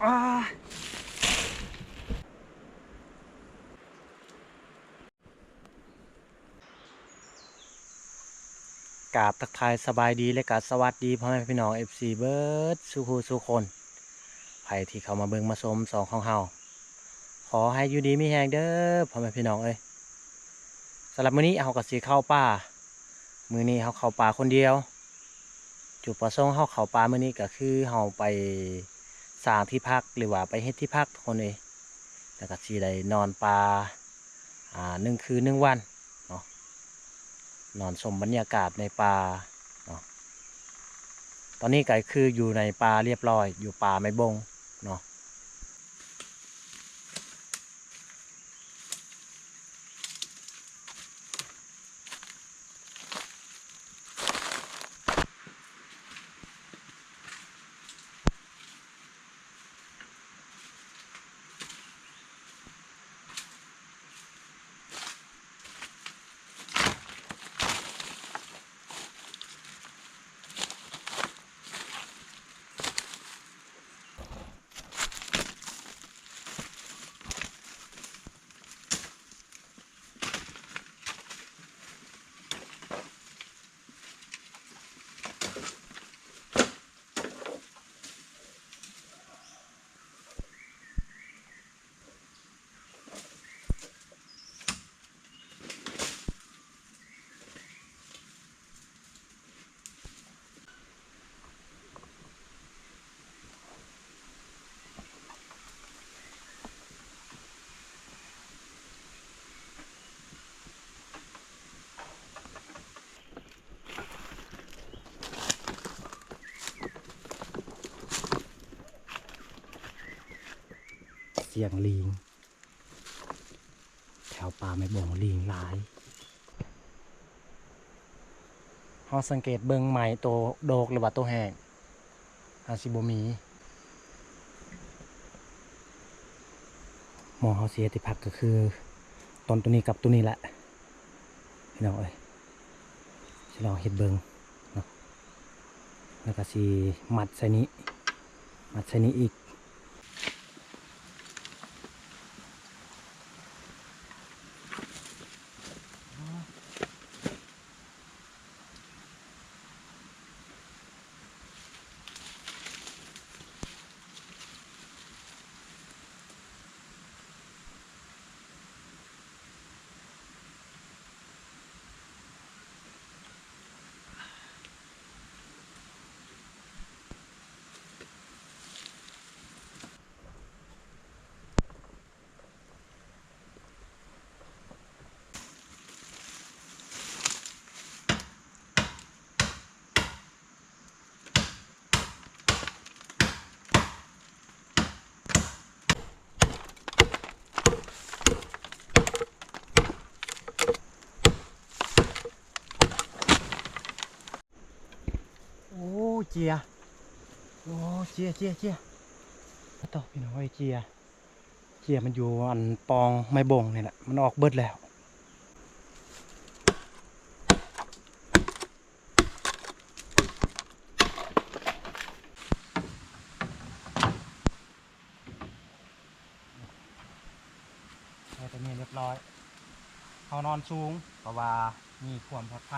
ອ້າ ກາບທັກທາຍສະບາຍດີ ແລະກະສະຫວັດດີພໍ່ແມ່ພີ່ນ້ອງ ເອັຟຊີ ເບິດສູ່ຜູ້ສູ່ຄົນ ໃຜທີ່ເຂົ້າມາເບິ່ງມາຊົມຊ່ອງຂອງເຮົາ ຂໍໃຫ້ຢູ່ດີມີແຮງເດີພໍ່ແມ່ພີ່ນ້ອງເອີຍ. ສຳລັບມື້ນີ້ເຮົາກໍຊິເຂົ້າປ່າ ມື້ນີ້ເຮົາເຂົ້າປ່າຄົນດຽວ. ຈຸດປະສົງເຮົາເຂົ້າປ່າມື້ນີ້ກໍຄືເຮົາໄປສ້າງທີ່ພັກ ຫຼືວ່າໄປເຮັດທີ່ພັກທຸກຄົນເອີຍ. ແລ້ວກໍຊິໄດ້ນອນປ່າ ອ່າ ໜຶ່ງຄືນໜຶ່ງວັນເນາະ ນອນຊົມບັນຍາກາດໃນປ່າເນາະ. ຕອນນີ້ກໍຄືຢູ່ໃນປ່າລຽບຮ້ອຍ ຢູ່ປ່າໄມ້ບົງເນາະ. ສຽງລີງ ແຖວປ່າໄມ້ບົງລີງຫຼາຍ. ເຮົາສັງເກດເບິ່ງໄມ້ໂຕດອກ ຫຼືວ່າໂຕແຫ້ງ ອາດຊິບໍ່ມີ. ໝ່ອງເຮົາຊິເຮັດທີ່ພັກກໍຄືຕົ້ນໂຕນີ້ກັບໂຕນີ້ແຫຼະ ພີ່ນ້ອງເອີຍ. ຊິລອງເຮັດເບິ່ງເນາະ ແລ້ວກໍຊິມັດໃສ່ນີ້ ມັດໃສ່ນີ້ອີກ. ໂອ້ ເຈຍ ໂອ້ ເຈຍ ເຈຍ ເຈຍ ຕອບ ພີ່ນ້ອງເອີຍ ເຈຍ. ເຈຍມັນຢູ່ອັນປ່ອງໄມ້ບົງນີ້ແຫຼະ ມັນອອກເບິດແລ້ວ. ໄດ້ຕົວນີ້ຮຽບຮ້ອຍ ເຮົານອນສູງ ເພາະວ່າ ມີຄວາມປອດໄພ.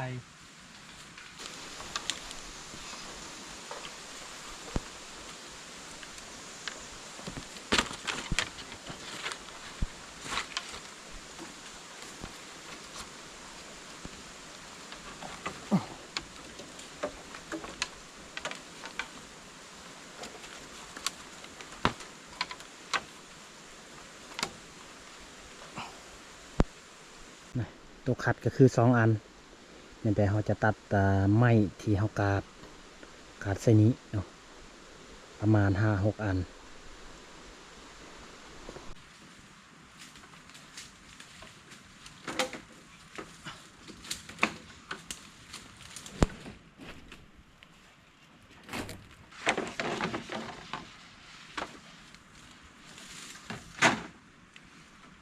ນະ ຕົວຂັດກໍຄືສອງອັນ ແມ່ນແຕ່ເຮົາຈະຕັດ ອາ ໄມ້ທີ່ເຮົາກາດ ກາດໃສ່ນີ້ເນາະ ປະມານຫ້າຫົກອັນ.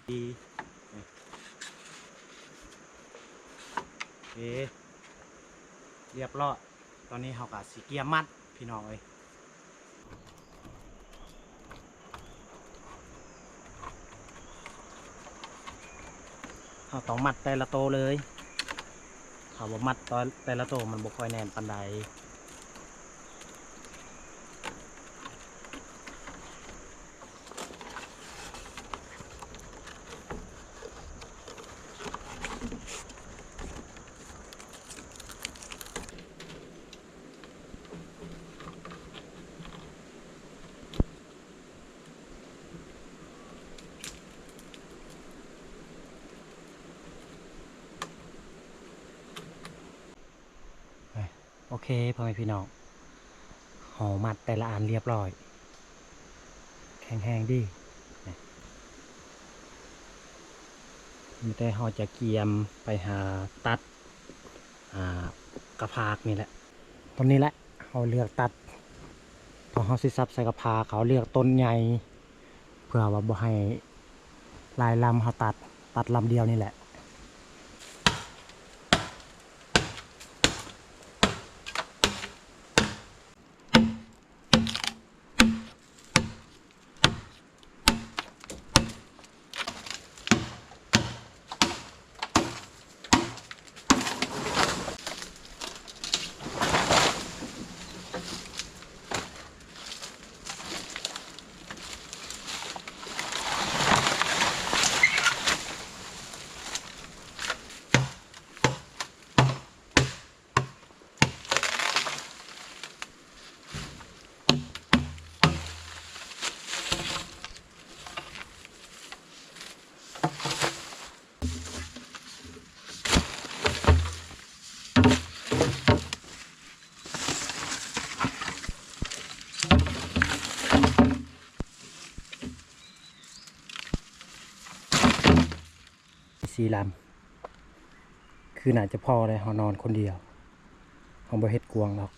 ດີ ເອ ຮຽບຮ້ອຍ. ຕອນນີ້ເຮົາກໍຊິກຽມມັດ ພີ່ນ້ອງເອີຍ. ເຮົາຕ້ອງມັດແຕ່ລະໂຕເລີຍ. ຖ້າບໍ່ມັດແຕ່ລະໂຕມັນບໍ່ຄ່ອຍແໜ້ນປານໃດ. ໂອເຄ ພໍ່ແມ່ພີ່ນ້ອງ, ເຮົາມັດແຕ່ລະອັນລຽບຮ້ອຍ, ແຂງແຮງດີ. ມີແຕ່ເຮົາຈະກຽມໄປຫາຕັດ ອ່າ ກະພາກນີ້ແຫຼະ. ຕອນນີ້ແຫຼະ ເຮົາເລືອກຕັດ ເພາະເຮົາຊິສັບໃສ່ກະພາກ, ເຮົາເລືອກຕົ້ນໃຫຍ່ ເພື່ອວ່າບໍ່ໃຫ້ຫຼາຍລຳ ເຮົາຕັດ ຕັດລຳດຽວນີ້ແຫຼະ. ສີ່ລຳ ຄືໜ້າຈະພໍແລ້ວ, ເຮົານອນຄົນດຽວ ເຮົາບໍ່ເຮັດກວາງດອກ.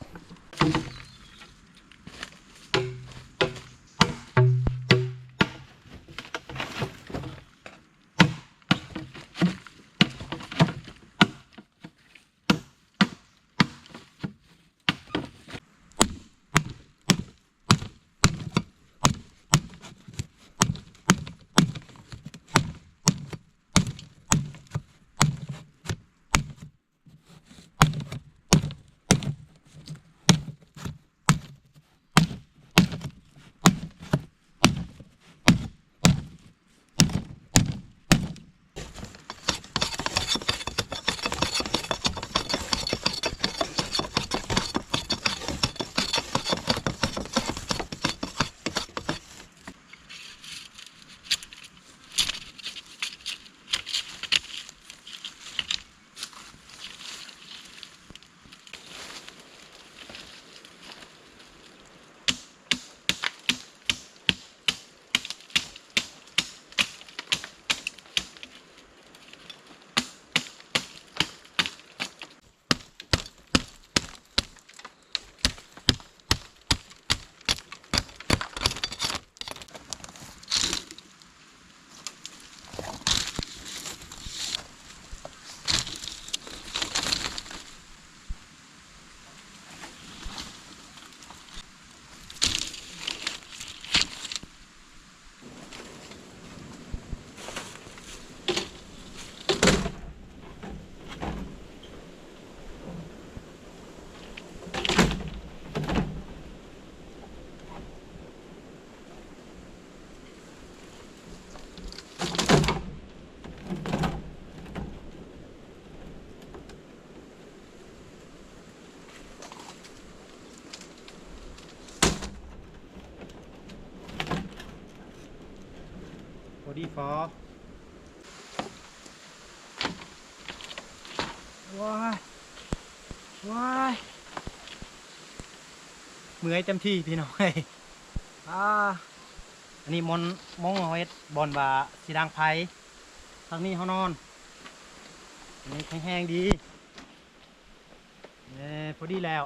ພໍດີພໍ. ວ້າຍ ວ້າຍ ເມື່ອຍເຕັມທີ່ພີ່ນ້ອງເອີຍ. ອ່າ ອັນນີ້ບ່ອນ ໝ່ອງເຮົາເຮັດ ບ່ອນວ່າຊິດັງໄຟ. ທາງນີ້ເຮົານອນ ອັນນີ້ແຂງແຮງດີ. ເອີ ພໍດີແລ້ວ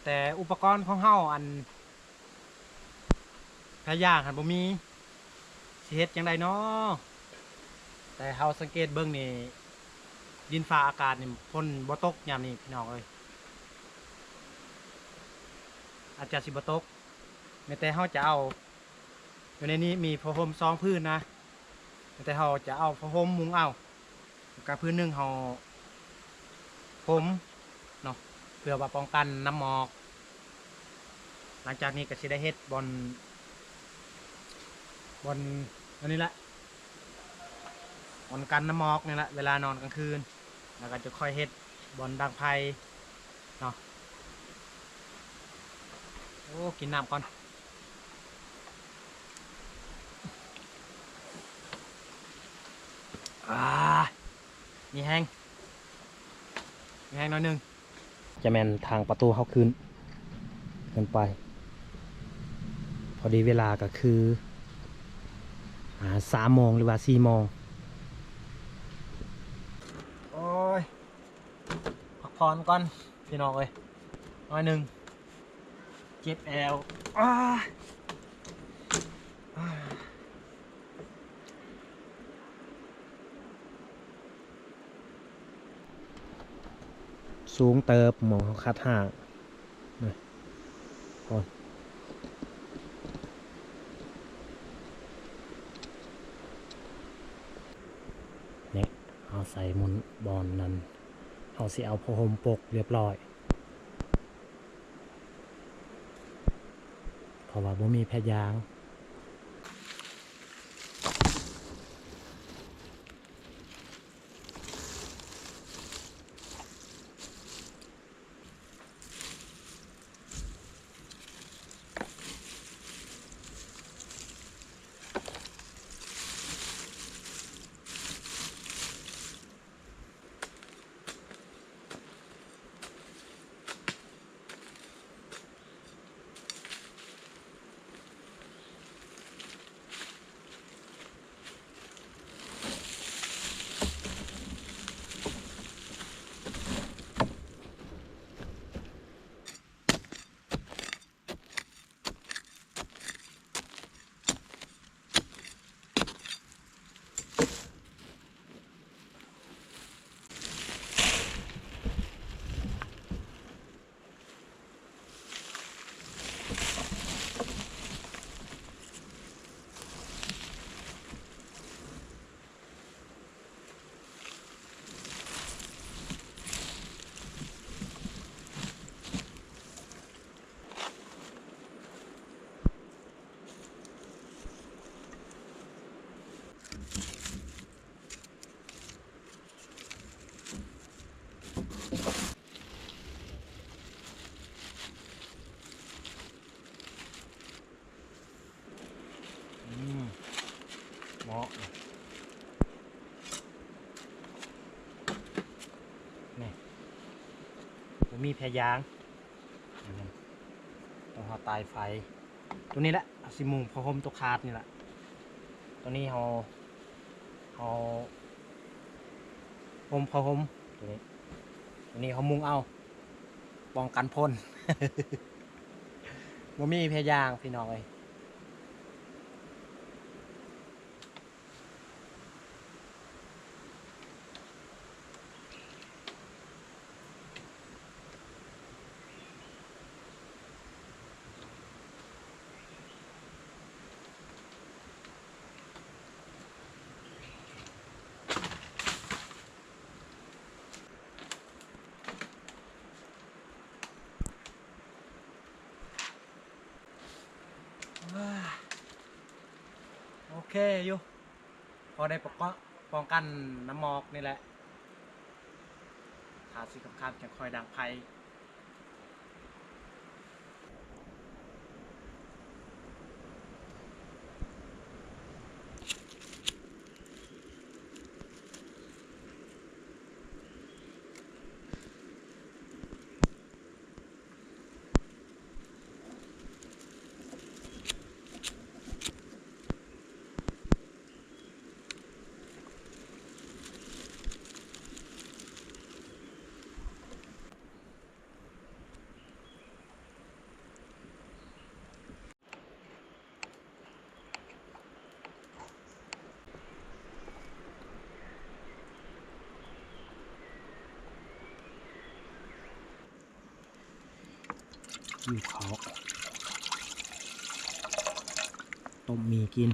ແຕ່ອຸປະກອນຂອງເຮົາ ອັນ ພາຍາງຫັ້ນບໍ່ມີ ຊິເຮັດຈັ່ງໃດນໍ? ແຕ່ເຮົາສັງເກດເບິ່ງນີ້ ດິນຟ້າອາກາດນີ້ ຝົນບໍ່ຕົກຍາມນີ້ພີ່ນ້ອງເອີຍ, ອາດຈະຊິບໍ່ຕົກ. ແມ່ນແຕ່ເຮົາຈະເອົາ ຢູ່ໃນນີ້ມີຜ້າຫົ່ມສອງຜືນນະ, ແຕ່ເຮົາຈະເອົາຜ້າຫົ່ມມຸງເອົາ ກະພື້ນໜຶ່ງເຮົາຫົ່ມເນາະ ເພື່ອວ່າປ້ອງກັນນ້ຳໝອກ. ຫຼັງຈາກນີ້ກະຊິໄດ້ເຮັດບ່ອນ ບ່ອນອັນນີ້ແຫຼະ ບ່ອນກັນນ້ຳໝອກນີ້ແຫຼະ ເວລານອນກາງຄືນ ແລ້ວກະຈະຄ່ອຍເຮັດບ່ອນດັງໄຟເນາະ. ໂອ້ ກິນນ້ຳກ່ອນ. ອາ ມີແຮງ ມີແຮງໜ້ອຍໜຶ່ງ. ຈະແມ່ນທາງປະຕູເຮົາຂຶ້ນ ຂຶ້ນໄປ. ພໍດີເວລາກະຄື ອາ ສາມໂມງ ຫຼືວ່າສີ່ໂມງ. ໂອ້ຍ ພັກຜ່ອນກ່ອນພີ່ນ້ອງເອີຍ ໜ້ອຍໜຶ່ງ. ເຈັບແອວ ອາ ອາ ສູງເຕີບ ໝ່ອງເຮົາຂັດຫ້າງ ນີ້ ໂອ້ຍ ນີ້ ເຮົາໃສ່ໝົດບ່ອນນັ້ນ ເຮົາຊິເອົາຜ້າຫົ່ມປົກຮຽບຮ້ອຍ. ເພາະວ່າບໍ່ມີແຜ່ຢາງ. ອືມ ເໝາະ ນີ້ ບໍ່ມີແຜ່ຢາງ ອືມ ຕ້ອງຫາຕາຍໄຟ. ໂຕນີ້ແຫຼະ ເຮົາຊິມຸງຜ້າຫົ່ມໂຕຂາດນີ້ແຫຼະ. ໂຕນີ້ເຮົາ ເຮົາຫົ່ມຜ້າຫົ່ມ ໂຕນີ້ ໂຕນີ້ເຮົາມຸງເອົາ ປ້ອງກັນຝົນ ບໍ່ມີແຜ່ຢາງພີ່ນ້ອງເອີຍ. ໂອເຄຢູ່ ພໍໄດ້ປ້ອງກັນ ປ້ອງກັນນ້ຳໝອກນີ້ແຫຼະ. ຖ້າຊິຄ່ຳໆ ຈັ່ງຄ່ອຍດັງໄຟ. ຫິວເຂົ້າ ຕົ້ມໝີ່ກິນ.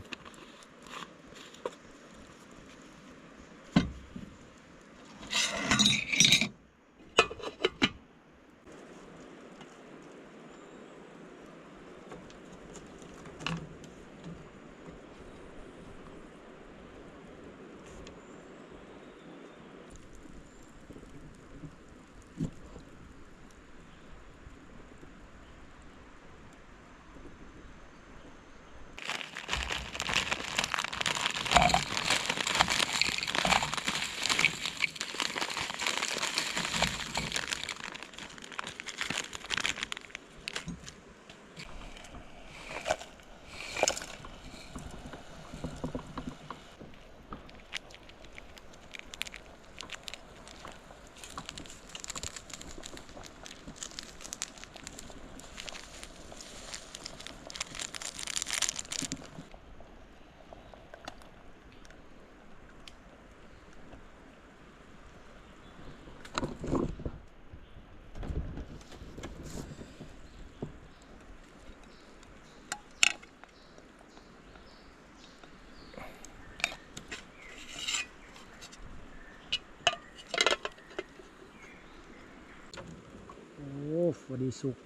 ດີສຸກ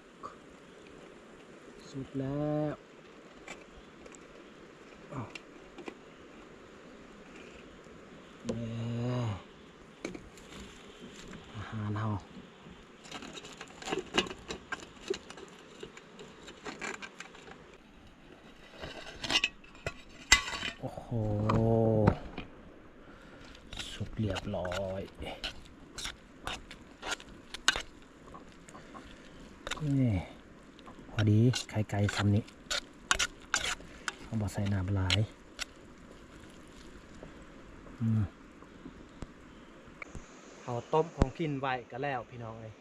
ສຸກແລ້ວ ເຢ້ ອາຫານເຮົາ. ໂອ້ໂຫ ສຸກລຽບຮ້ອຍ ນີ້ ພໍດີ ໄຂ່ໄກ່ຊ່ຳນີ້ ເຮົາບໍ່ໃສ່ນ້ຳຫຼາຍ ອືມ ເຮົາຕົ້ມຂອງກິນໄວ້ກະແລ້ວພີ່ນ້ອງເອີຍ.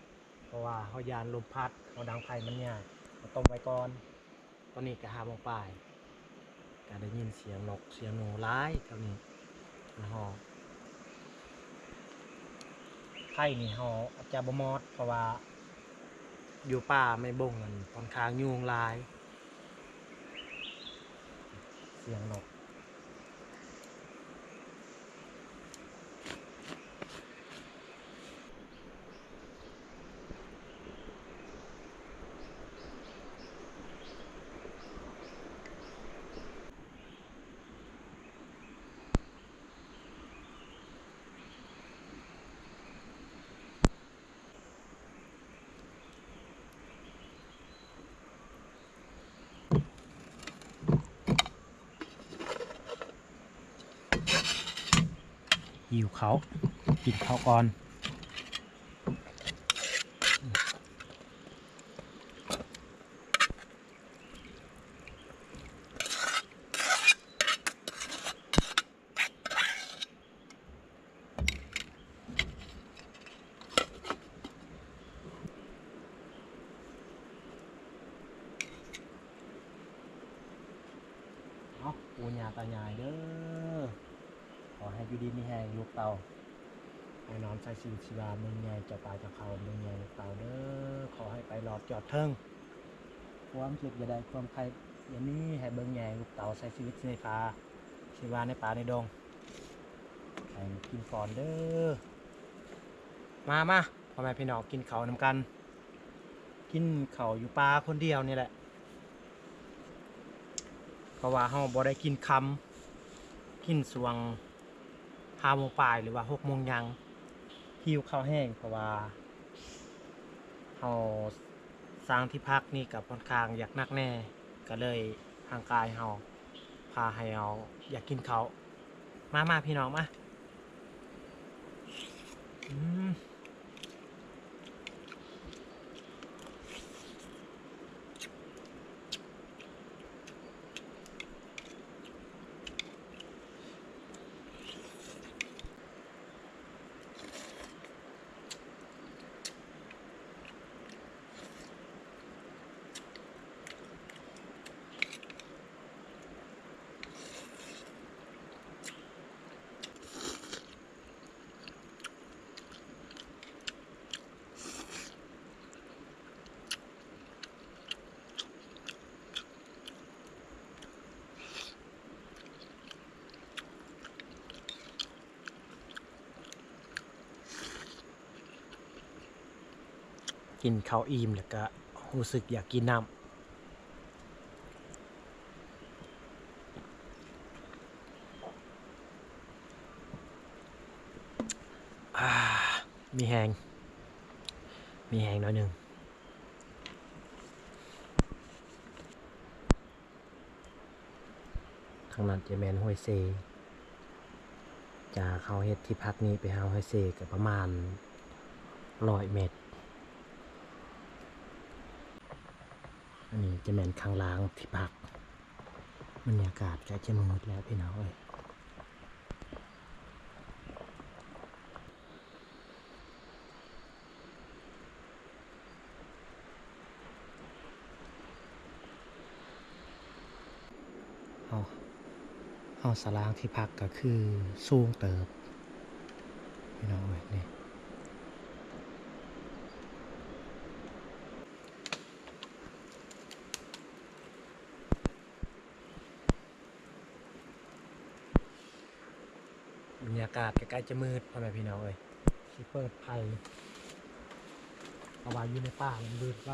ເພາະວ່າເຮົາຢ້ານລົມພັດ ເຮົາດັງໄຟມັນຍາກ ເຮົາຕົ້ມໄວ້ກ່ອນ. ຕອນນີ້ກະຫ້າໂມງປາຍ ກະໄດ້ຍິນສຽງນົກສຽງໜູຫຼາຍແຖວນີ້ ມັນຮ້ອງ. ໄຟນີ້ເຮົາອາດຈະບໍ່ມອດ ເພາະວ່າຢູ່ປ່າໄມ້ບົງນັ້ນຂ້ອນຂ້າງຍຸງຫຼາຍ ສຽງນົກ. ຫິວເຂົ້າ ກິນເຂົ້າກ່ອນ. ເອົາ ປູ່ຍ່າຕາຍາຍເດີ ຂໍໃຫ້ຢູ່ດີມີແຮງລູກເຕົ້າ ໃຫ້ນອນໃຊ້ຊີວິດຊີວາເບິ່ງແຍງເຈົ້າປ່າເຈົ້າເຂົາ ເບິ່ງແຍງລູກເຕົ້າເດີ ຂໍໃຫ້ໄປລອດຈອດເທິງ ຄວາມເຈັບຢ່າໄດ້ ຄວາມໄຂ້ຢ່າມີ ໃຫ້ເບິ່ງແຍງລູກເຕົ້າ ໃຊ້ຊີວິດໃນປ່າ ຊິວ່າໃນປ່າໃນດົງ ໃຫ້ກິນກ່ອນເດີ. ມາ ມາ ພໍ່ແມ່ພີ່ນ້ອງ ກິນເຂົ້ານຳກັນ ກິນເຂົ້າຢູ່ປ່າຄົນດຽວນີ້ແຫຼະ ເພາະວ່າເຮົາບໍ່ໄດ້ກິນຄ່ຳ ກິນຊ່ວງຫ້າໂມງປາຍ ຫຼືວ່າຫົກໂມງຫຍັງ ຫິວເຂົ້າແຮງ ເພາະວ່າເຮົາ ສ້າງທີ່ພັກນີ້ກະຂ້ອນຂ້າງຢາກໜັກແໜ້ ກະເລີຍຮ່າງກາຍເຮົາພາໃຫ້ເຮົາຢາກກິນເຂົ້າ. ມາ ມາ ພີ່ນ້ອງ ມາ ອືມ. ກິນເຂົ້າອີ່ມແລ້ວກະຮູ້ສຶກຢາກກິນນ້ຳ. ອາ ມີແຮງ ມີແຮງໜ້ອຍໜຶ່ງ. ທາງນັ້ນຈະແມ່ນຫ້ວຍເຊ ຈາກເຮົາເຮັດທີ່ພັກນີ້ໄປຫາຫ້ວຍເຊກະປະມານຮ້ອຍແມັດ. ອັນນີ້ຈະແມ່ນຂ້າງລ່າງທີ່ພັກ ບັນຍາກາດໃກ້ຈະມືດແລ້ວພີ່ນ້ອງເອີຍ. ເຮົາ ເຮົາສາລາງທີ່ພັກກະຄືສູງເຕີບ ພີ່ນ້ອງເອີຍ ນີ້. ບັນຍາກາດໃກ້ໆຈະມືດ ພໍ່ແມ່ພີ່ນ້ອງເອີຍ ຊິເປີດໄຟ ເພ ເພາະວ່າຢູ່ໃນປ່າມັນມືດໄວ.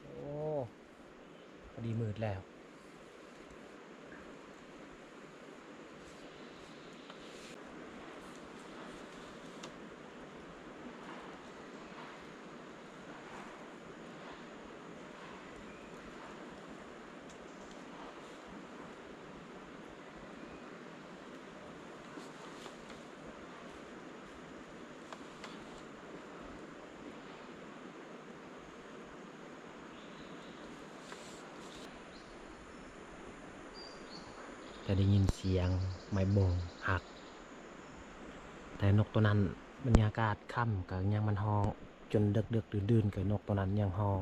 ໂອ້ ພໍດີມືດແລ້ວ. ຈະໄດ້ຍິນສຽງໄມ້ບົງຫັກ. ແຕ່ນົກໂຕນັ້ນ ບັນຍາກາດຄ່ຳກໍຍັງມັນຮ້ອງ ຈົນເດິກໆດື່ນໆ ກໍນົກໂຕນັ້ນຍັງຮ້ອງ.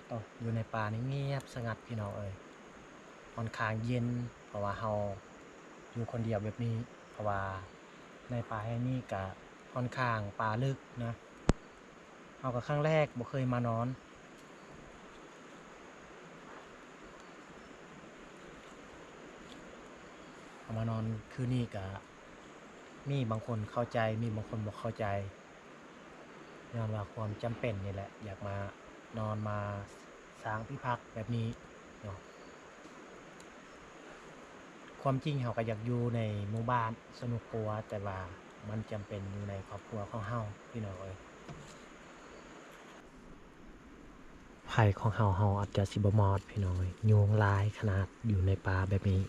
ເອີ ຢູ່ໃນປ່ານີ້ງຽບສະຫງັດພີ່ນ້ອງເອີຍ, ຂ້ອນຂ້າງເຢັນ ເພາະວ່າເຮົາຢູ່ຄົນດຽວແບບນີ້. ເພາະວ່າໃນປ່າແຫ່ງນີ້ກະຂ້ອນຂ້າງປ່າເລິກນະ, ເຮົາກະຄັ້ງແລກບໍ່ເຄີຍມານອນ. ເຮົາມານອນຄືນນີ້ກະ ມີບາງຄົນເຂົ້າໃຈ ມີບາງຄົນບໍ່ເຂົ້າໃຈ ຍ້ອນວ່າຄວາມຈຳເປັນນີ້ແຫຼະ ຢາກມານອນ ມາສ້າງທີ່ພັກແບບນີ້ເນາະ. ຄວາມຈິງເຮົາກໍຢາກຢູ່ໃນໝູ່ບ້ານສະໜຸກກວ່າ, ແຕ່ວ່າມັນຈຳເປັນຢູ່ໃນຄອບຄົວຂອງເຮົາ ພີ່ນ້ອງເອີຍ. ໄຟຂອງເຮົາ ເຮົາອາດຈະຊິບໍ່ມອດ ພີ່ນ້ອງເອີຍ, ຍຸງຫຼາຍຂະໜາດຢູ່ໃນປ່າແບບນີ້.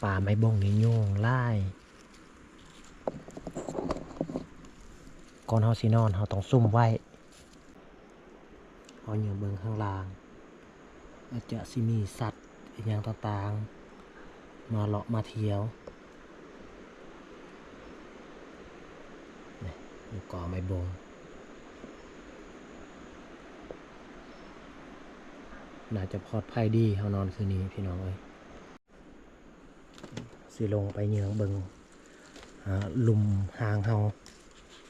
ປ່າໄມ້ບົງນີ້ຍຸງຫຼາຍ. ກ່ອນເຮົາຊິນອນ ເຮົາຕ້ອງສຸມໄວ້. ເຮົາຍືມເບິ່ງຂ້າງລ່າງ ອາດຈະຊິມີສັດອີ່ຫຍັງຕ່າງໆ ມາເລາະມາທ່ຽວ. ນີ້ ຢູ່ກໍໄມ້ບົງ ໜ້າຈະປອດໄພດີ ເຮົານອນຄືນນີ້ ພີ່ນ້ອງເອີຍ. ຊິລົງໄປເຍືອງເບິ່ງ ອ່າ ລຸ່ມຮ່າງເຮົາ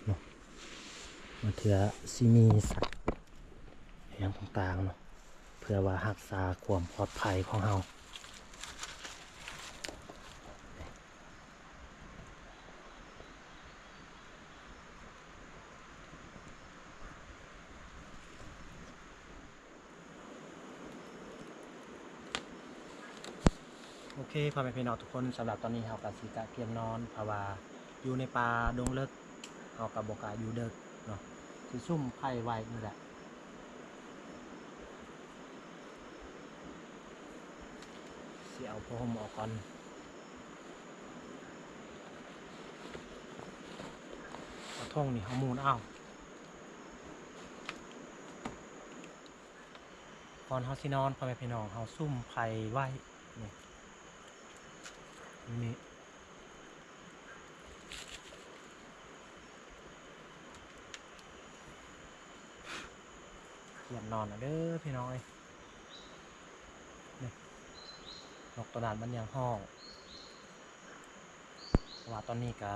ເນາະ, ບາງເທື່ອຊິມີສັດຫຍັງຕ່າງໆເນາະ, ເພື່ອວ່າຮັກສາຄວາມປອດໄພຂອງເຮົາ. ໂອເຄ ພໍ່ແມ່ພີ່ນ້ອງທຸກຄົນ, ສຳລັບຕອນນີ້ເຮົາກໍຊິກະກຽມນອນ ເພາະວ່າຢູ່ໃນປ່າດົງເລິກ ເຮົາກໍບໍ່ກະຢູ່ເດິກເນາະ, ຊິສຸມໄຟໄວ້ນີ້ແຫຼະ. ຊິເອົາຜ້າຫົ່ມອອກກ່ອນ, ເອົາຖົງນີ້ເຮົາໝູນເອົາ. ກ່ອນເຮົາຊິນອນ ພໍ່ແມ່ພີ່ນ້ອງ ເຮົາສຸມໄຟໄວ້ ນີ້ ນີ້ ກຽມນອນແລ້ວເດີພີ່ນ້ອງເອີຍ. ນີ້ ນົກໂຕນັ້ນມັນຍັງຮ້ອງ ເພາະວ່າຕອນນີ້ກະ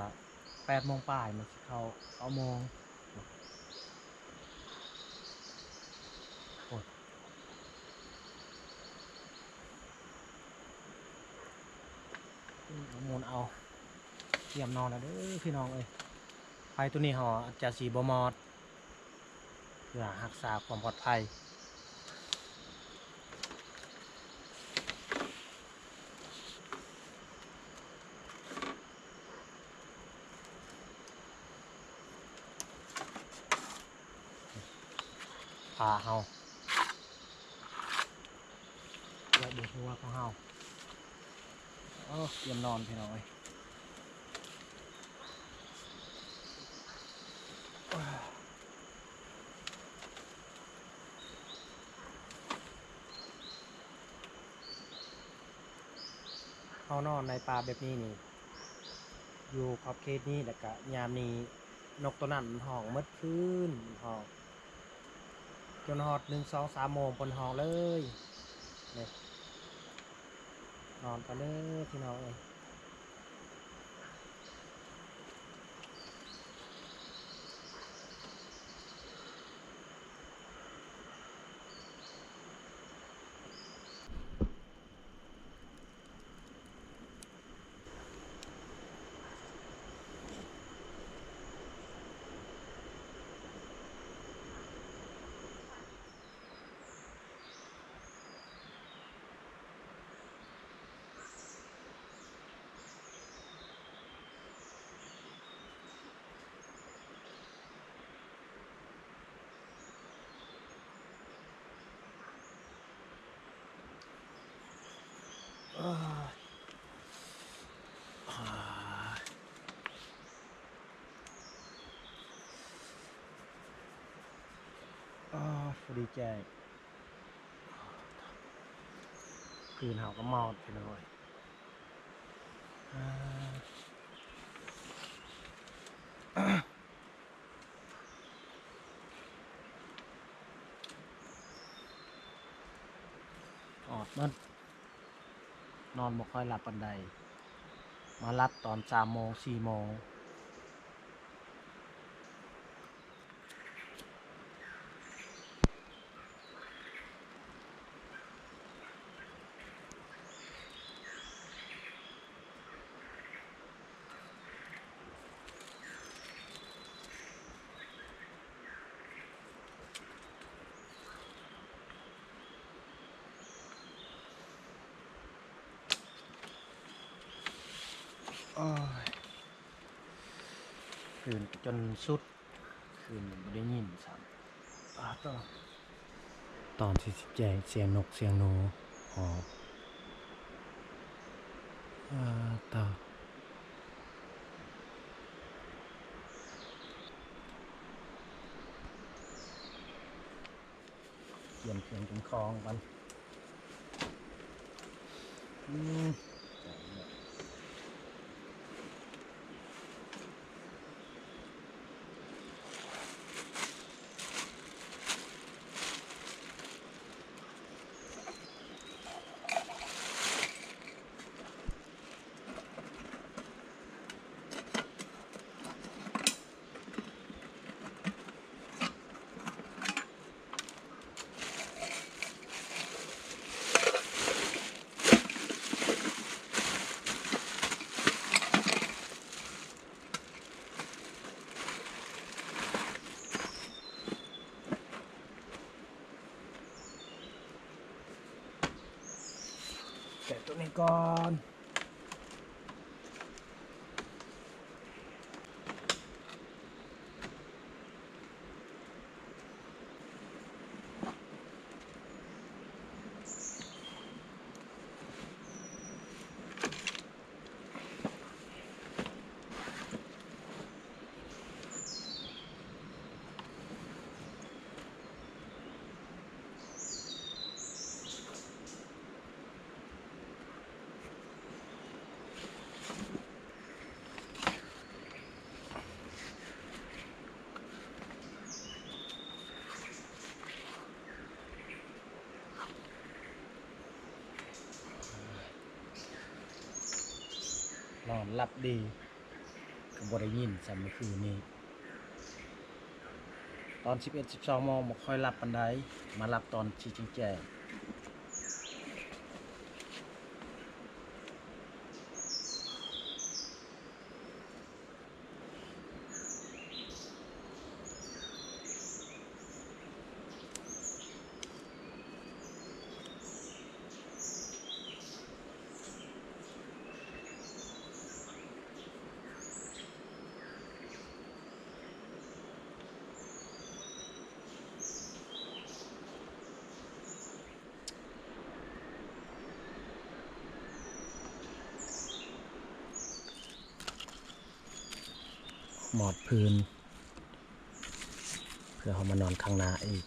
ແປດໂມງປາຍ ມັນຊິເຂົ້າເກົ້າໂມງ. ໂອ້ຍ ໝູນເອົາ ກຽມນອນແລ້ວເດີພີ່ນ້ອງເອີຍ. ໄຟໂຕນີ້ເຮົາອາດຈະຊິບໍ່ມອດ ເພື່ອຮັກສາຄວາມປອດໄພ. ຜ້າເຮົາ ແລະ ເບິ່ງຫົວຂອງເຮົາ. ໂອ້ ກຽມນອນພີ່ນ້ອງເອີຍ. ເຮົານອນໃນປ່າແບບນີ້ນີ້ ຢູ່ຂອບເຂດນີ້ ແລ້ວກະຍາມນີ້ ນົກໂຕນັ້ນມັນຮ້ອງໝົດຄືນ ມັນຮ້ອງຈົນຮອດໜຶ່ງ ສອງ ສາມໂມງ ເພິ່ນຮ້ອງເລີຍ. ນີ້ ນອນກ່ອນເດີພີ່ນ້ອງເອີຍ. ເ ພໍດີແຈ້ງ ຄືນເຮົາກໍມອດ ພີ່ນ້ອງເອີຍ. ອອດໝົດ ນອນບໍ່ຄ່ອຍຫຼັບປານໃດ ມາຫຼັບຕອນສາມໂມງ ສີ່ໂມງ. ໂອ້ຍ ຄືນຈົນສຸດ ຄືນບໍ່ໄດ້ຍິນຊ້ຳ. ອາ ຕອນ ຕອນທີ່ຊິແຈ້ງ ສຽງນົກສຽງໜູຮ້ອງ. ອາ ຕາ ກຽມເຄື່ອງກຽມຂອງກ່ອນ. ອືມ ແກະຕົວນີ້ກ່ອນ. ນອນຫຼັບດີ ກໍບໍ່ໄດ້ຍິນຊ້ຳມື້ຄືນນີ້. ຕອນສິບເອັດ ສິບສອງໂມງບໍ່ຄ່ອຍຫຼັບປານໃດ ມາຫຼັບຕອນຊິແຈ້ງໆ. ມອດພື້ນ ເພື່ອເຮົາມານອນຂ້າງໜ້າອີກ.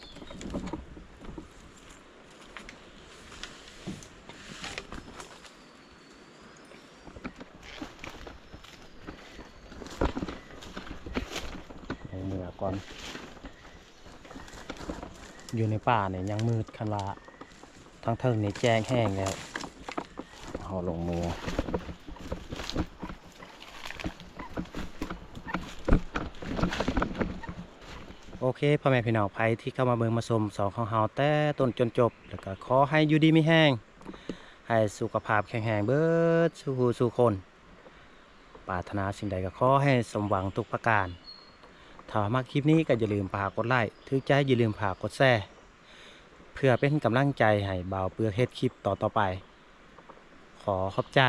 ເມືອກ່ອນ. ຢູ່ໃນປ່ານີ້ຍັງມືດ, ຄັນວ່າທາງເທິງນີ້ແຈ້ງແຮງແລ້ວ. ເຮົາລົງເມືອ. ໂອເຄ ພໍ່ແມ່ພີ່ນ້ອງ ໃຜທີ່ເຂົ້າມາເບິ່ງມາຊົມຊ່ອງຂອງເຮົາແຕ່ຕົ້ນຈົນຈົບ ແລ້ວກໍຂໍໃຫ້ຢູ່ດີມີແຮງ, ໃຫ້ສຸຂະພາບແຂງແຮງເບິດສູ່ຜູ້ສູ່ຄົນ. ປາດຖະໜາສິ່ງໃດກໍຂໍໃຫ້ສົມຫວັງທຸກປະການ. ຖ້າວ່າມັກຄລິບນີ້ກໍຢ່າລືມຝາກກົດໄລ້, ຖືກໃຈຢ່າລືມຝາກກົດແຊ ເພື່ອເປັນກຳລັງໃຈໃຫ້ບ່າວເປືອກເຮັດຄລິບຕໍ່ໆໄປ. ຂໍຂອບໃຈ.